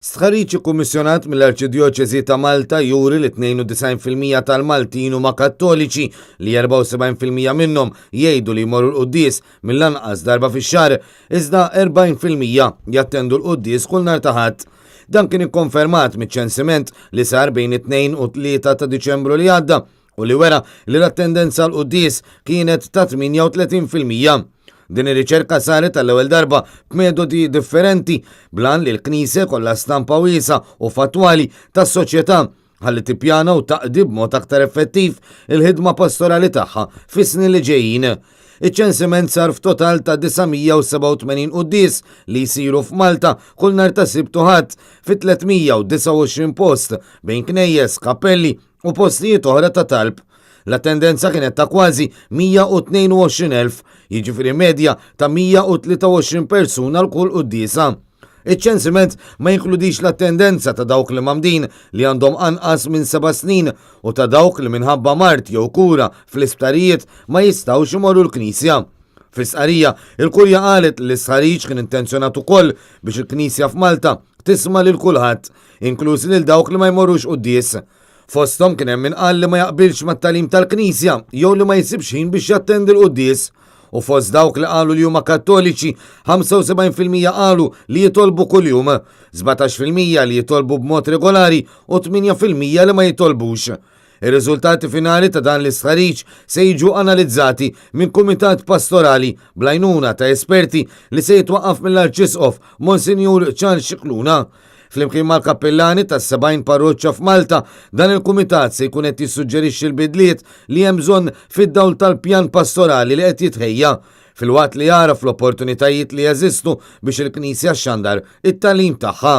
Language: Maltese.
Stħarriġ ikkummissjonat mill-Arċidjoċesi ta' Malta juri li 92% tal-Maltin huma Kattoliċi, li 74% minnhom jgħidu li jmorru l-quddies mill-anqas darba fix-xahar, iżda 40% jattendu l-quddies kull nhar ta' Ħadd. Dan kien ikkonfermat miċ-ċensiment li sar bejn it-2 u t-3 ta' Diċembru li għadda u li wera li l-attendenza għall-quddies kienet ta' 38%. Din ir-riċerka saret għall-ewwel darba b'metodi differenti bl-għan li l-Knisja jkollha stampa wiesgħa u fattwali tas-soċjetà ħalli tippjana u taqdi b'mod aktar effettiv il-ħidma pastorali tagħha fis-snin li ġejjin. Iċ-ċensiment sar f'total ta' 987 quddies li jsiru f'Malta kull nhar ta' Sibt u Ħadd fi 329 post bejn knejjes, kappelli u postijiet oħra ta' talb. L-attendenza kienet ta' kważi 122,000, jiġifieri medja ta' 123 persuna l kull quddiesa. Iċ-ċensiment ma jinkludix l-attendenza ta' dawk li mgħammdin li għandhom anqas minn seba' snin u ta' dawk li minħabba mard jew kura fl-isptarijiet ma jistgħux imorru l-knisja. Fi stqarrija, il-Kurja qalet li l-istħarriġ kien intenzjonat ukoll biex il-Knisja f'Malta tisma' lil kulħadd, inkluż lil dawk li ma jmorrux quddies. Fosthom kien hemm min qal li ma jaqbilx mat-tagħlim tal-Knisja jew li ma jsibx ħin biex jattendi l-quddies. U fost dawk li qalu li huma Kattoliċi, 75% qalu li jitolbu kuljum, 17% li jitolbu b'mod regolari u 8% li ma jitolbux. Ir-riżultati finali ta' dan l-istħarriġ se jiġu analizzati minn kumitat pastorali bl-għajnuna ta' esperti li se jitwaqqaf mill-Arċisqof Monsinjur Charles Scicluna. Flimkien mal-kappillani tas-70 parroċċa f'Malta, dan il-kumitat se jkun qed jissuġġerixxi l-bidliet li hemm bżonn fid-dawl tal-pjan pastorali li qed jitħejja, filwaqt li jagħraf l-opportunitajiet li jeżistu biex il-Knisja xxandar it-tagħlim tagħha.